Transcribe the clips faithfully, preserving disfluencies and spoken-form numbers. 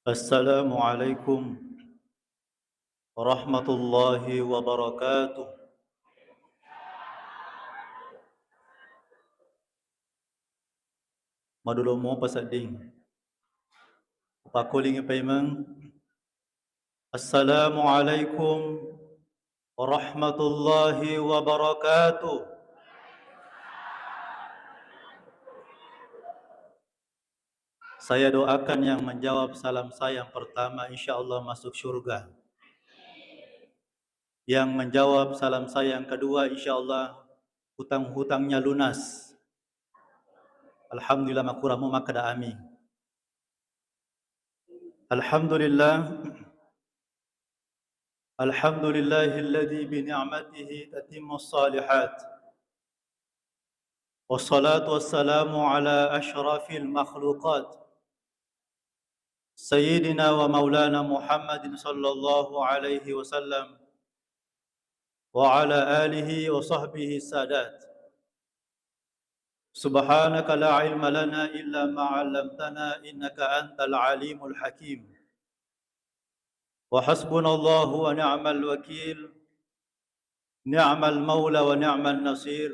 Assalamualaikum warahmatullahi wabarakatuh. Madolo mopa sedding. Upakkulingi paimeng. Assalamualaikum warahmatullahi wabarakatuh. Saya doakan yang menjawab salam saya yang pertama, insya Allah masuk surga. Yang menjawab salam saya yang kedua, insya Allah hutang-hutangnya lunas. Alhamdulillah, makuramu makkeda amin. Alhamdulillah. Alhamdulillahilladzi bi ni'matihi tatimmus shalihat. Wassalatu wassalamu ala asyrafil makhluqat, Sayyidina wa Maulana Muhammadin sallallahu alaihi wasallam, wa ala alihi wa sahbihi sadat. Subhanaka la ilma lana illa ma 'allamtana innaka antal alimul hakim. Wa hasbunallahu wa ni'mal wakil. Ni'mal maula wa ni'man nasir.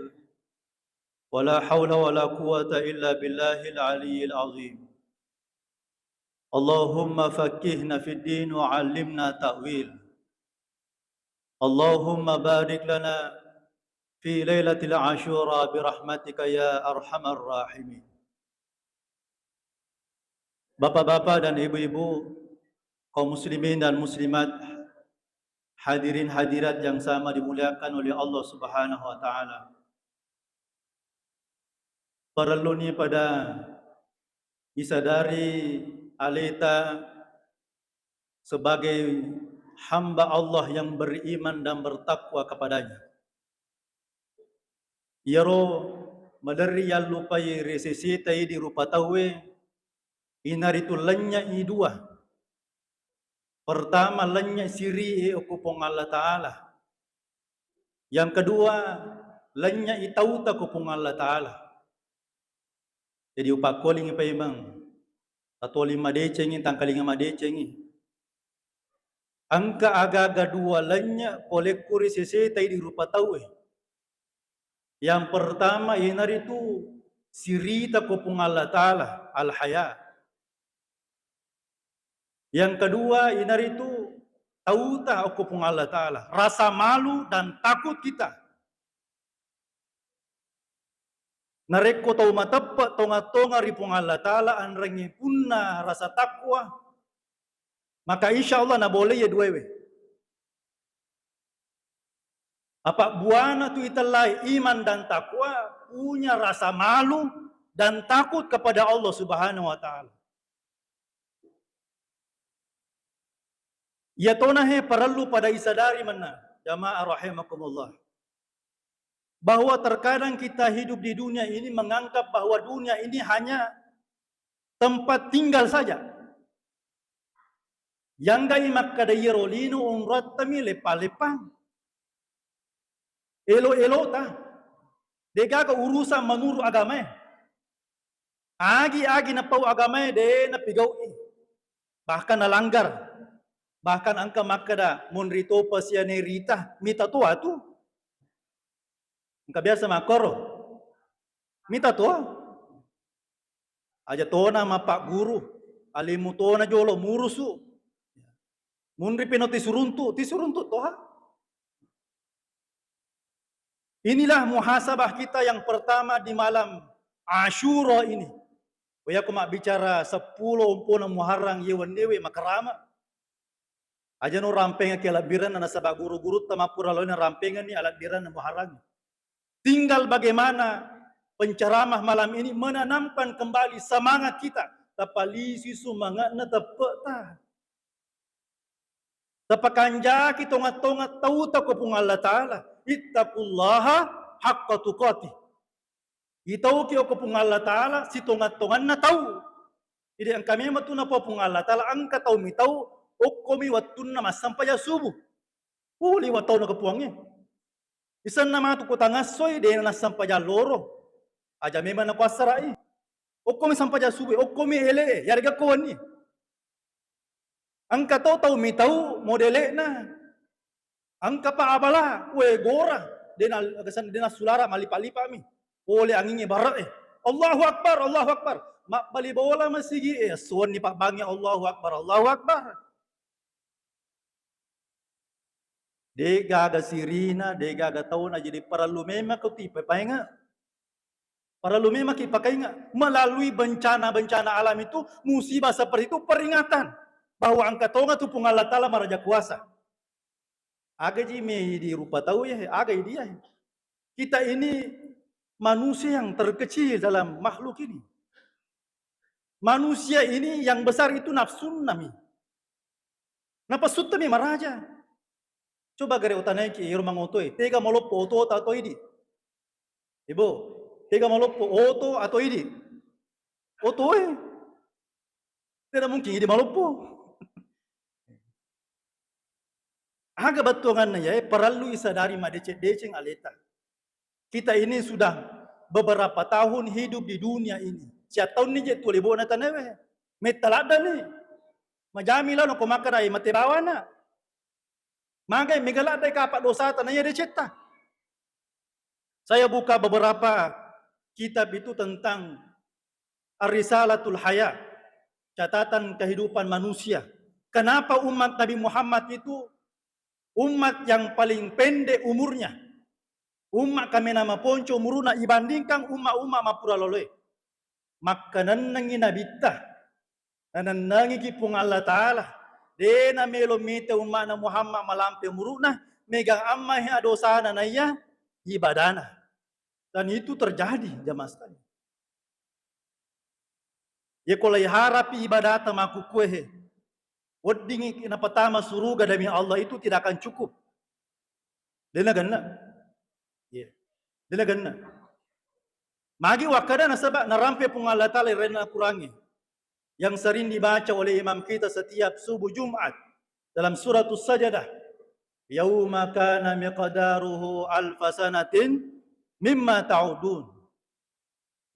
Wa la haula wa la quwwata illa billahil aliyyil azim. Allahumma faqqihna fid din wa 'allimna ta'wil. Allahumma barik lana fi lailatil asyura bi rahmatika ya arhamar rahimin. Bapak-bapak dan ibu-ibu, kaum muslimin dan muslimat, hadirin hadirat yang sama dimuliakan oleh Allah Subhanahu wa taala. Parelluni pada isadari aleta sebagai hamba Allah yang beriman dan bertakwa kepada-Nya. Iyaro maderri yallupai ri seseta idi rupa tauwe, inaritu lennye'i dua. Pertama, lennye siri'e okko Puang Allah Ta'ala. Yang kedua, lennye'i tauta ko Puang Allah Ta'ala. Jadi, upakkolingi paimeng. Tatuoli madecengi, tangkalinga madecengi. Engka aga-aga dua lennye polekku ri seseta idi rupa tauwe. Yang pertama, iyanaritu sirita ko Puang Allah Ta'ala, al-haya. Yang kedua, inaritu tauta okko Puang Allah Ta'ala, rasa malu dan takut kita. Narekko tau mateppe' tonga-tonga ri Puang Allah Ta'ala, anrengngi punna rasa takwa, maka insya Allah nabolei ye duewe. Apa buana tu itellai iman dan takwa, punya rasa malu dan takut kepada Allah Subhanahu wa Ta'ala. Iyatona he parellu pada isadari mennang, jamaah rahimakumullah, bahwa terkadang kita hidup di dunia ini menganggap bahwa dunia ini hanya tempat tinggal saja. Yanggai makkeda iyaro lino onroattami leppa-leppang. Elo-elota. Degaga urusan menurut agamae. Agi-agi napau agamae de napigau'i. Bahkan nalanggar. Bahkan engka makkeda, monri topa siane rita, mita toa tu. Engka biasa makkoro. Mita toa. Aja tona mappagguru, alimu tona jolo murusu. Munri pino tisuruntu, tisuruntu toha. Inilah muhasabah kita yang pertama di malam Asyura ini. Wayako mabbicara seppulo ompona Muharram ye wennewe makarama. Ajano rampengekki alebbirenna nasaba guru-gurutta mappura laona rampengenni alebbirenna Muharram. Tinggal bagaimana penceramah malam ini menanamkan kembali semangat kita. Tapalisi sumangatna teppe'ta. Tapakanjaki tonga-tonga tauta ko Puang Allah Ta'ala. Ittaqullaha haqqa tuqatih. Itauki okko Puang Allah Ta'ala sitonga-tonganna tau. Jadi engka memang tu napau Puang Allah Ta'ala, engka tau mitau okkomi wettunna massampajang subuh. Puli wattauna ko Puangnge. Isenna matu ko tangassoi, de nassampajang loro. Aja memang nakuassara'i. Okkomi sampajang subuh, okkomi ele, yarega ko wenni. Engka to tau mitau modele'na. Engka pa abala, we gora, dena, dena sulara malipa-lipa mi. Pole angingnge barre e. Allahu Akbar, Allahu Akbar. Mabbali bola masigi e, suwanni pabbangi Allahu Akbar, Allahu Akbar. Degaga sirina, degaga tauna, jadi parellu memang ko tipe painga. Parellu memang ki pakainga. Melalui bencana-bencana alam itu, musibah seperti itu peringatan bahwa engka tonga tu Puang Allah Ta'ala maraja kuasa. Aga ji me idi rupa tau ya, aga idi ya. Kita ini manusia yang terkecil dalam makhluk ini. Manusia ini yang besar itu nafsunna mi. Napasutta mi maraja. Coba gare utanaiki iro mangoto e, tega maloppo oto atau idi? Ibu, tega maloppo oto atau idi? Oto e. Tidak mungkin idi maloppo. Aga bettuanganna ya, parellu isadari madeceng-deceng aleta. Kita ini sudah beberapa tahun hidup di dunia ini. Sia taunni je tu lebona tanawe. Metta ladda ni. Majami lao nako makkeda mate bawana. Magai mega ladda kapa dosata na iya decetta. Saya buka beberapa kitab itu tentang Ar-Risalatul Hayah, catatan kehidupan manusia. Kenapa umat Nabi Muhammad itu umat yang paling pendek umurnya? Umma kaminang maponco umuruna ibandingkan umma-umma mappura loloe. Makkanennengi Nabitta, nanennengiki Puang Allah Ta'ala, de namelo mita umma'na Muhammad malampe umuruna, megang amma he adosana naiya ibadana. Dan itu terjadi, jamaah sekalian. Yeko lai harapi ibadata makkukkuehe, weddingi napatama suruga demi Allah, itu tidak akan cukup. Dena genna. Iya. Dena genna. Magi wakkada nasaba narampe Puang Allah Ta'ala rena Qurangnge yang sering dibaca oleh imam kita setiap subuh Jumat dalam suratus Sajadah. Yauma kana miqdaruhu alfa sanatin mimma ta'udun.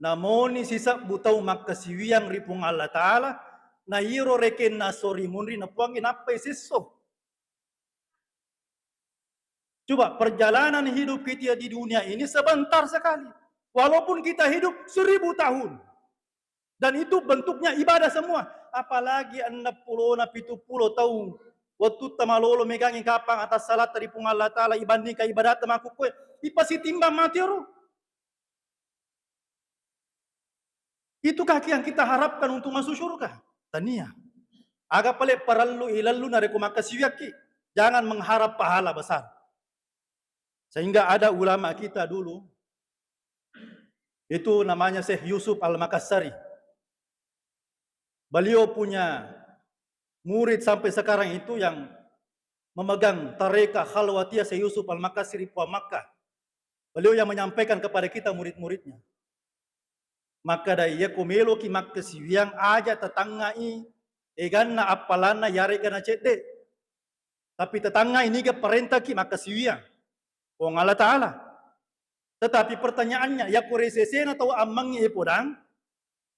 Namoni sisebbu tau makkasiwiang ri Puang Allah Ta'ala, na iro rekenna sori munri na Puangnge nappai sesso. Coba, perjalanan hidup kita di dunia ini sebentar sekali. Walaupun kita hidup seribu tahun. Dan itu bentuknya ibadah semua. Apalagi enneppulona, pitupulo taung. Wettu tamalolo megangi kapang atas salata ri Puang Allah Ta'ala ibandingkan ibadah makkukue. Ipasitimbang mati ro. Itukah yang kita harapkan untuk masuk surga? Tania. Aga pale parellu ilallu narekko makkasiwiakki. Jangan mengharap pahala besar. Sehingga ada ulama kita dulu, itu namanya Syekh Yusuf Al-Makassari. Beliau punya murid sampai sekarang itu yang memegang tarekat khalwatiyah Syekh Yusuf Al-Makassari Puang Makkah. Beliau yang menyampaikan kepada kita murid-muridnya. Makkada iyako meloki makkasiwiang aja tatangngai eganna appalanna yarega nacedde. Tapi tatangngai niga parentaki makkasiwiang Puang Allah Ta'ala. Tetapi pertanyaannya, yako ri sesena tau ammengngi e podang,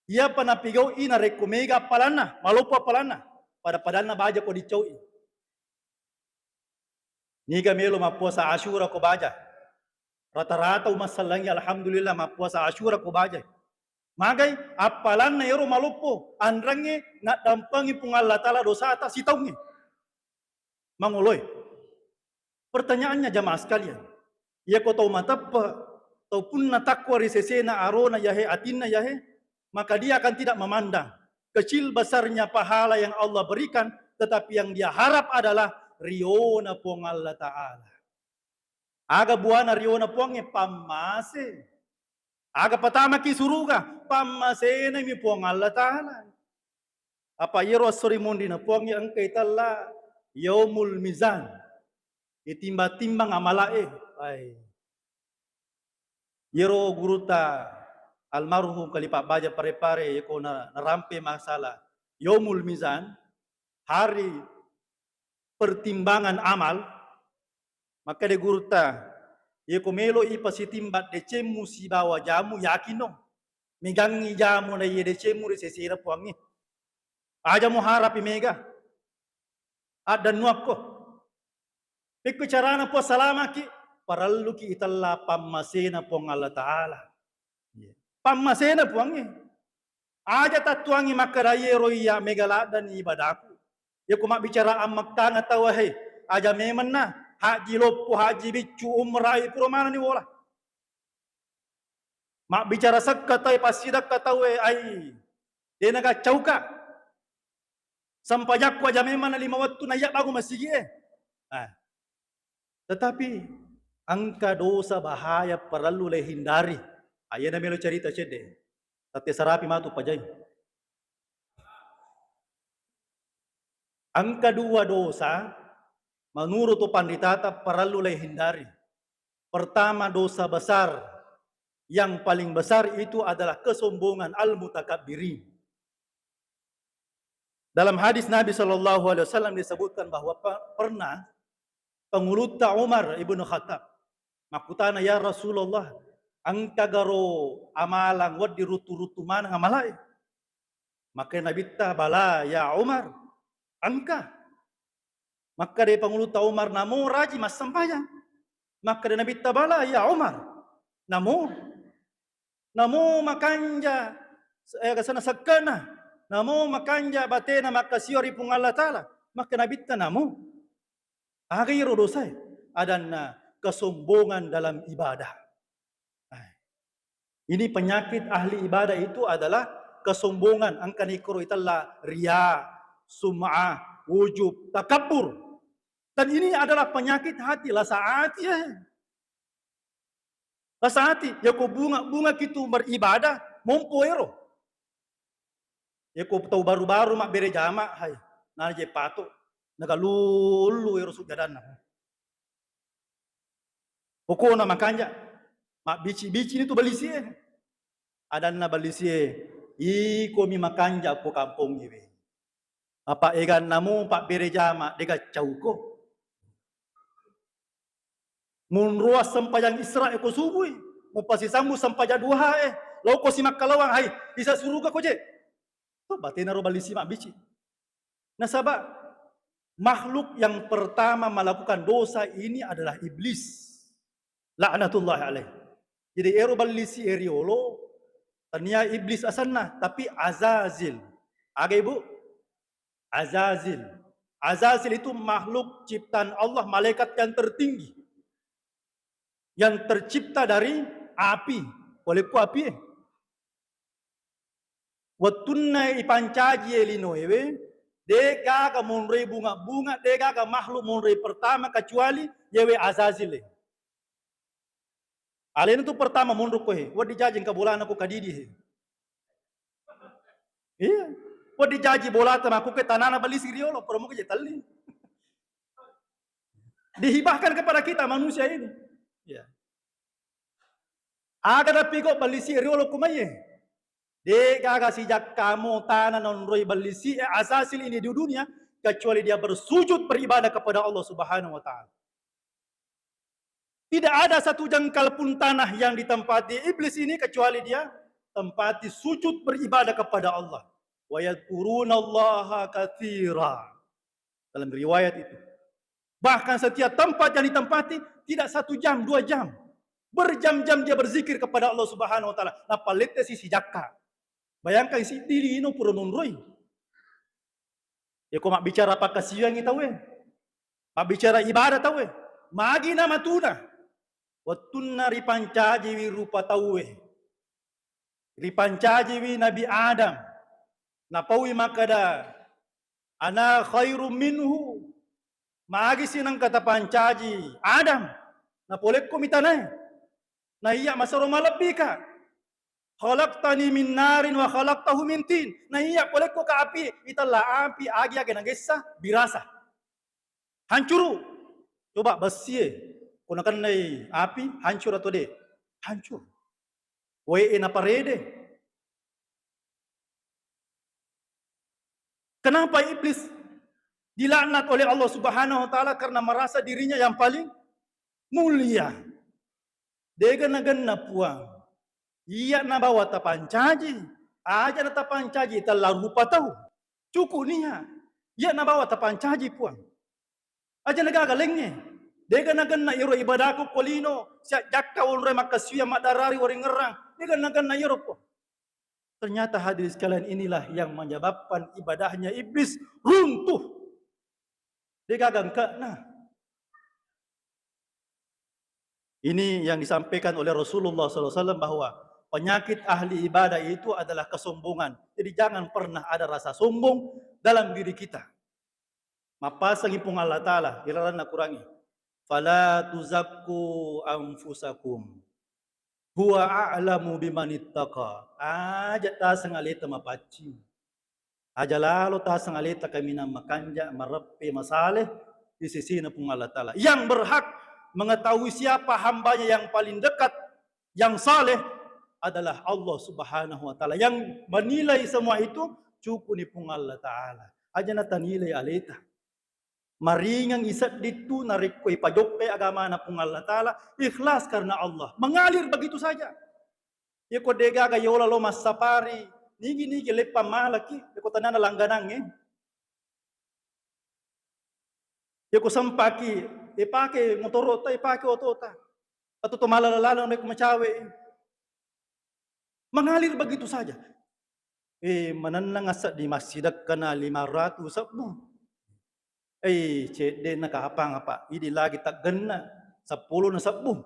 iyapa napigau'i narekko mega appalanna, maloppo appalanna, pada-padanna baja ko dicau'i. Niga melo mappuasa Asyura ko baja? Rata-rata umassallangi alhamdulillah mappuasa Asyura ko baja. Magai appalanna ero maloppo, anrangnge naddampengi Puang Allah Ta'ala dosata sitaungnge. Mangoloe. Pertanyaannya jamaah sekalian, iyako tau mateppe, tau punna takwa ri sesena arona yahe, atinna yahe, maka dia akan tidak memandang kecil besarnya pahala yang Allah berikan, tetapi yang dia harap adalah riona Puang Allah Ta'ala. Aga buana riona Puangnge? Pammase. Aga patamaki suruga? Pammasenami Puang Allah Ta'ala. Apa iyaro esso ri munrina Puangnge engka itella yaumul mizan. Itimbang-timbang amalae. Ai. Iyaro gurutta almarhum Kali Pabbaja Pare-Pare, yako na-, narampe masalah yaumul mizan, hari pertimbangan amal, makkeda gurutta, yako melo ipasitimbang decemmu sibawa jamu, yakinno megangngi jamu na iye decemmu ri sesena Puangnge. Aja muharapi mega. Addannuakko. Pekko carana Puang salamaki, parelluki itella pammasena Puang Allah Ta'ala. Iya. Pammasena Puangnge. Aja tattuangi makkeda, "Iyero iya mega laddanni ibadaku." Yako mabbicara ammekkanga tau, he, aja memenna, haji loppo, haji biccu, umrah, pura manenni wola. Mabbicara sekka tau, passidakka tau, ai, dena gaccauka. Sempajakku aja memanna lima wettu, naiya bagu masigi e. Ah. Tetapi engka dosa bahaya parellu le hindari. Ayana melo cerita cedde. Tette sarapi matu pajai. Engka dua dosa menurut panritata parellu le hindari. Pertama, dosa besar. Yang paling besar itu adalah kesombongan, al-mutakabbirin. Dalam hadis Nabi Shallallahu Alaihi Wasallam disebutkan bahwa pe-, pernah pengulutta Umar ibnu Khattab makkutana, "Ya Rasulullah, engka garo amalang wedding ruttu-ruttu maneng amalae?" Makkeda Nabitta, "Bala ya Umar, engka." Makkeda pangulutta Umar, "Namo raji massempajang?" Makkeda Nabitta, "Bala ya Umar, namo." Namo makanja, eh, kesana sekkena. Namo makanja batena makkasiwa ri Puang Allah Ta'ala. Makkeda Nabitta, "Namo." Aga iro dosae? Adanna kesombongan dalam ibadah. Eh. Ini penyakit ahli ibadah itu adalah kesombongan. Engkani koro itella ria, sum'ah, ujub, takabbur. Dan ini adalah penyakit hati, lasa ati, eh. Lasa ati, yako bunga-, bunga kitu beribadah, mompo ero. Yako tau baru-baru mabbere jama, hai, nana je pato, nagalullu ero sujjadanna. Pokona makanja, mabbici-bici ni tu balisie. Adanna balisie, "Iko mi makanja ko kampong iwe. Apa egannamu pabbere jama dega cauko." Munroa sempajang Isra e ko subui, mupasisambu sempajang duha e, lao ko si makkalawang, hai, bisa suruga ko je. To batena ro balisi mabbici. Nasaba makhluk yang pertama melakukan dosa ini adalah iblis. Laknatullah alaih. Jadi ero ballisi e riolo, tania iblis asanna, tapi Azazil. Aga ibu? Azazil. Azazil itu makhluk ciptaan Allah, malaikat yang tertinggi. Yang tercipta dari api. Polekku api e. Wettunna ipancaji e linoewe, de gaga monroi bunga-bunga, de gaga makhluk monroi pertama kecuali yewe Azazil e. Alena tu pertama monro ko he, wedding jaji engka bolana ko kadidi he. Iya. Wedding jaji bolata makkuke tanana ballisi riolo, promo ke je telli. Dihibahkan kepada kita manusia ini. Ya. Aga napigau ballisi riolo kumaiye? De gaga sijakka mo tana naonroi ballisi e Azazil ini di dunia, kecuali dia bersujud beribadah kepada Allah Subhanahu wa Ta'ala. Tidak ada satu jengkal pun tanah yang ditempati iblis ini kecuali dia tempati sujud beribadah kepada Allah. "Wa yadhkurunallaha katsira." Dalam riwayat itu. Bahkan setiap tempat yang ditempati, tidak satu jam, dua jam. Berjam-jam dia berzikir kepada Allah Subhanahu wa Ta'ala. Nappa lette si sijakka. Bayangkan si diri ino pura nonroi. Yako mabbicara pakkasiwiangngi tauwe. Mabbicara ibadah tauwe. Magi namatuna. Wettunna ripancajiwi rupa tauwe. Ripancajiwi Nabi Adam. Napaui makkeda, "Ana khairum minhu." Magi si nengka tapancaji Adam. Napolekko mi tanae. Na iya masero malebbika. "Khalaqtani min narin wa khalaqtahu min tin." Na iya polekko ka api, itella api agi-agi nagessa birasa. Hancuru. Coba bessie, ko nakennai api, hancur atau de? Hancur. Wae e naparede. Kenapa iblis dilaknat oleh Allah Subhanahu wa Ta'ala? Karena merasa dirinya yang paling mulia. Dega nagenna Puang. Iya nabawa tapancaji. Aja na tapancaji tella rupa tau. Cukup niha. Iya nabawa tapancaji Puang. Aja nagaga lengnge. Dega nagenna iyaro ibadaku ko lino, siajjakka onroi makkasiwiang maddarari waringngerang. Dega nagenna iyaro ko. Ternyata hadirin sekalian, inilah yang menyebabkan ibadahnya iblis runtuh. Degaga engkana. Ini yang disampaikan oleh Rasulullah sallallahu alaihi wasallam bahwa penyakit ahli ibadah itu adalah kesombongan. Jadi jangan pernah ada rasa sombong dalam diri kita. Mappasangi Puang Allah Ta'ala, ilaranna Qurangnge. "Fala tuzakku anfusakum. Huwa a'lamu bimanittaqa." Aja taseng aleta mapaccing. Aja lalo taseng aleta kaminang makanja, mareppe, masaleh di sisina Puang Allah Ta'ala. Yang berhak mengetahui siapa hambanya yang paling dekat, yang saleh adalah Allah Subhanahu wa Ta'ala. Yang menilai semua itu cukuni Puang Allah Ta'ala. Aja natanilai aleta. Maringang isedding tu narekko ipajokkai agamana Puang Allah Ta'ala, ikhlas karena Allah. Mengalir begitu saja. Iyako degaga yola lo massapari, nigi-nigi leppang malaki, iyako tanana langganangnge. Iyako sempaki, ipake motorota, ipake otota. Atau to malala-lala narekko macawe. Mengalir begitu saja. Eh, manenneng asseddi massidekkana lima ratu sebbu. Eh, cedde'na kapang apa? Idi lagi taggenna seppulo na sebbu.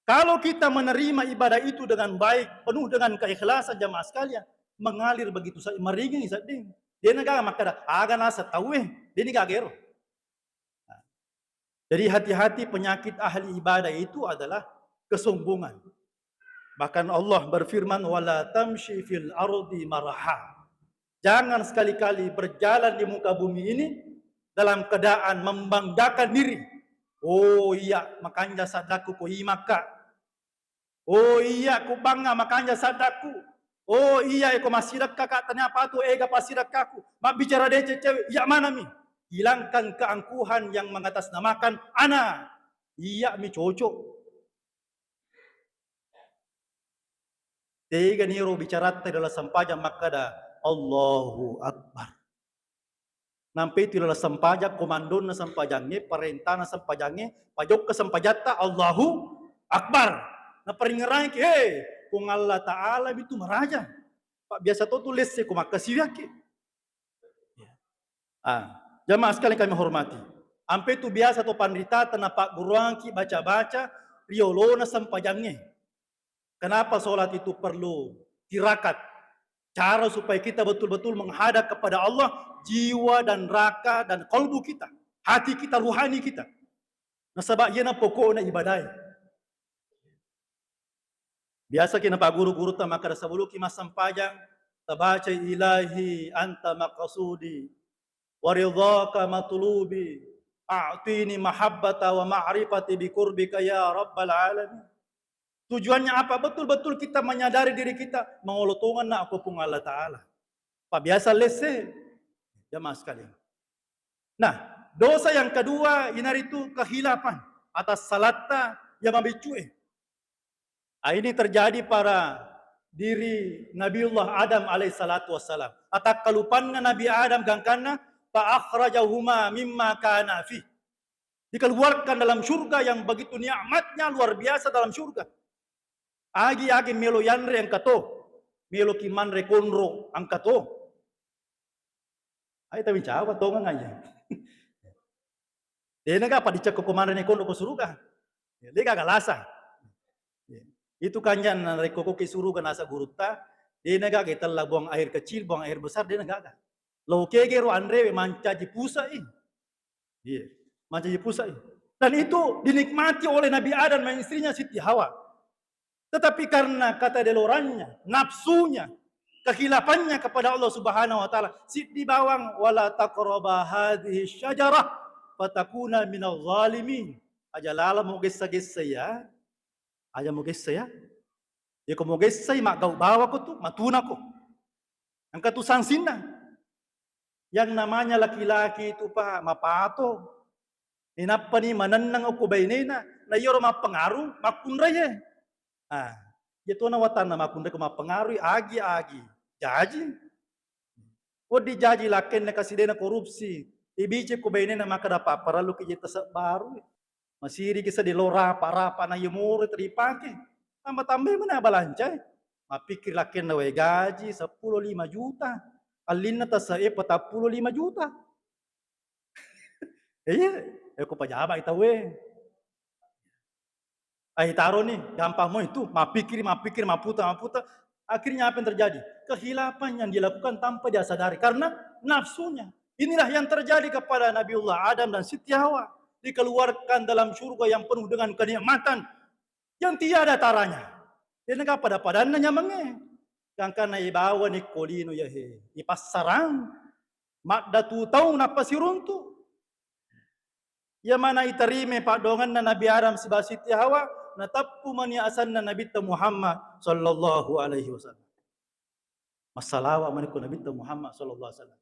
Kalau kita menerima ibadah itu dengan baik, penuh dengan keikhlasan, jamaah sekalian, mengalir begitu saja, maringi sedding. Dia negara makkada, aga nasa tauwe, dia ni gagero. Nah, jadi hati-hati, penyakit ahli ibadah itu adalah kesombongan. Bahkan Allah berfirman, "Wala tamshi fil ardi maraha." Jangan sekali-kali berjalan di muka bumi ini dalam keadaan membanggakan diri. "Oh iya, makanja saddaku ko imakka. Oh iya, ku bangga makanja saddaku. Oh iya, ko massidekkaka, ternyata tu ega passidekkaku. Mabbicara deceng cewek, iya manami." Hilangkan keangkuhan yang mengatasnamakan ana. Iya mi cocok. Tegani ro bicaratta ri laleng sempajang makkada, "Allahu Akbar." Nampai tu ri laleng sempajang, komandonna sempajangnge, parentana sempajangnge, pajokka sempajatta, "Allahu Akbar." Naparingngerangki, "He, Puang Allah Ta'ala mitu maraja." Pak biasa to tu lesse ko makkasiwiakki. Ah, jamaah sekalian kami hormati. Ampe tu biasa to panritata napagguruangki baca-baca riolona sempajangnge. Kenapa sholat itu perlu tirakat? Cara supaya kita betul-betul menghadap kepada Allah, jiwa dan raka dan kalbu kita, hati kita, ruhani kita. Nasaba iyana pokokna ibadae. Biasa ki napaguru-gurutta makkada, sebelumki massempajang, tabacai, "Ilahi anta maqsudi, wa ridhaka matlubi, a'tini mahabbata wa ma'rifati bi qurbika ya rabbal alamin." Tujuannya apa? Betul-betul kita menyadari diri kita, mangolo tongenna okko Puang Allah Ta'ala. Pabiasa lesse, jamaah sekalian. Nah, dosa yang kedua, inaritu kehilapan atas salatta yang mabiccu'e. Ah, ini terjadi pada diri Nabiullah Adam alaihissalatu wassalam. Atakkalupanna Nabi Adam gangkanna, "Fa akhrajahuma mimma kana fi." Dikeluarkan dalam surga yang begitu nikmatnya luar biasa dalam surga. Agi-agi melo yanre engka to, melo ki manre konro engka to. Ai tapi cawa tongeng aja. Dena ga apa dicekko ko manre konro ko suruga. Ya, de gaga lasa. Ya. Itu kanjang narekko ko ki suruga nasa gurutta, dena gaga tella buang air kecil, buang air besar, dena gaga. Lo kege ro anrewe mancaji pusa i. Iya, mancaji pusa i. Dan itu dinikmati oleh Nabi Adam dan istrinya Siti Hawa. Tetapi karena kata delorannya, nafsunya, kehilapannya kepada Allah Subhanahu wa Ta'ala, siddi bawang, "Wala taqraba hadhihi syajarah fatakuna minal zalimin." Aja lala mo gessa-gessa ya. Aja mo gessa ya. Ya ko mo gessai maggau bawako tu, matunako. Engka tu sansinna. Yang namanya laki-laki itu, Pak, mapato. Inappani manenneng okko bainena, na iyaro mappengaruh, makkunraie. Ah, iya tona watanna makkunrai ko mappengaruh, agi-agi. Jaji. Wedding jaji lakkenna kasidena korupsi. Ibicekko bainena makkeda, "Papparelluki je tasebbaru. Masiriki seddi lo rapa-rapa na iya moro teripake. Tambah-tambahi mana balancae." Mappikkiri lakkenna wae gaji seppulo lima juta. Allinna tase'e patappulo lima juta. Iya, e ko pejabat tauwe. Ai taro nih, gampang mo itu, mappikkiri, mappikkiri, mapputa, mapputa. Akhirnya apa yang terjadi? Kehilapan yang dilakukan tanpa dia sadari karena nafsunya. Inilah yang terjadi kepada Nabiullah Adam dan Siti Hawa. Dikeluarkan dalam surga yang penuh dengan kenikmatan yang tiada taranya. Ini pada-padanna nyamangnge. Gangkanna ibawani ko lino yahe, ipassarang. Maddatu taung nappa siruntu. Iya mana iterima paddoangenna Nabi Adam sibawa Siti Hawa, natappu mani asenna Nabitta Muhammad sallallahu alaihi wasallam. Massalawa mani ko Nabitta Muhammad sallallahu alaihi wasallam.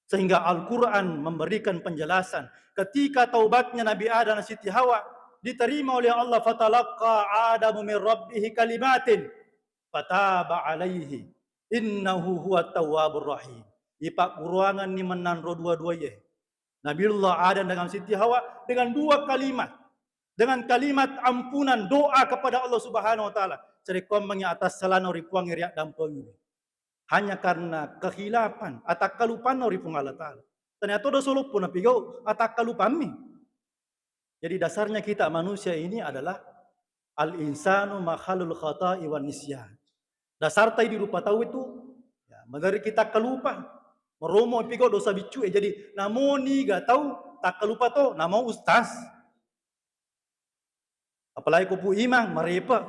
Sehingga Al-Quran memberikan penjelasan, ketika taubatnya Nabi Adam dan Siti Hawa diterima oleh Allah, "Fatalaqqa Adamu min rabbihi kalimatin fataba alaihi innahu huwa tawwabur rahim." Ipagguruangenni mennang ro dua-duae, Nabiullah Adam dengan Siti Hawa, dengan dua kalimat, dengan kalimat ampunan, doa kepada Allah Subhanahu wa Ta'ala. Cerekkoammengi atassalano ri Puang ri addampengi. Hanya karena kehilapan, atakkalupanna ri Puang Allah Ta'ala. Ternyata dosa loppo napigau, atakkalupammi. Jadi dasarnya kita manusia ini adalah al-insanu mahalul khata'i wan nisyan. Dasarta idi rupa tau itu, ya, maderri kita kalupa. Maromo pigau dosa biccu e. Jadi namoni ga tau takkalupa to, namau ustaz. Apalagi ko Bu Imang, marepa.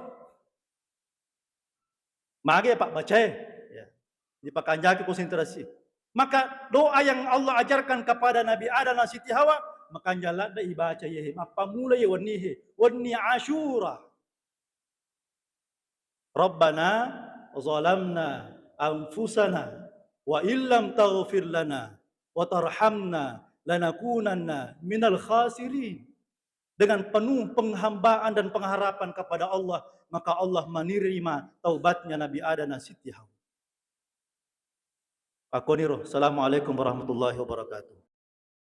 Mage pabbacae. Ya. Dipakanjaki konsentrasi. Maka doa yang Allah ajarkan kepada Nabi Adam dan Siti Hawa, makanja ladde ibaca yehe. Mappamula ye wenni he. Wenni Asyura. Rabbana zalamna anfusana wa illam taghfir lana wa tarhamna lanakunanna minal khasirin. Dengan penuh penghambaan dan pengharapan kepada Allah, maka Allah menerima taubatnya Nabi Adam dan Siti Hawa. Akkoniro, Assalamualaikum warahmatullahi wabarakatuh.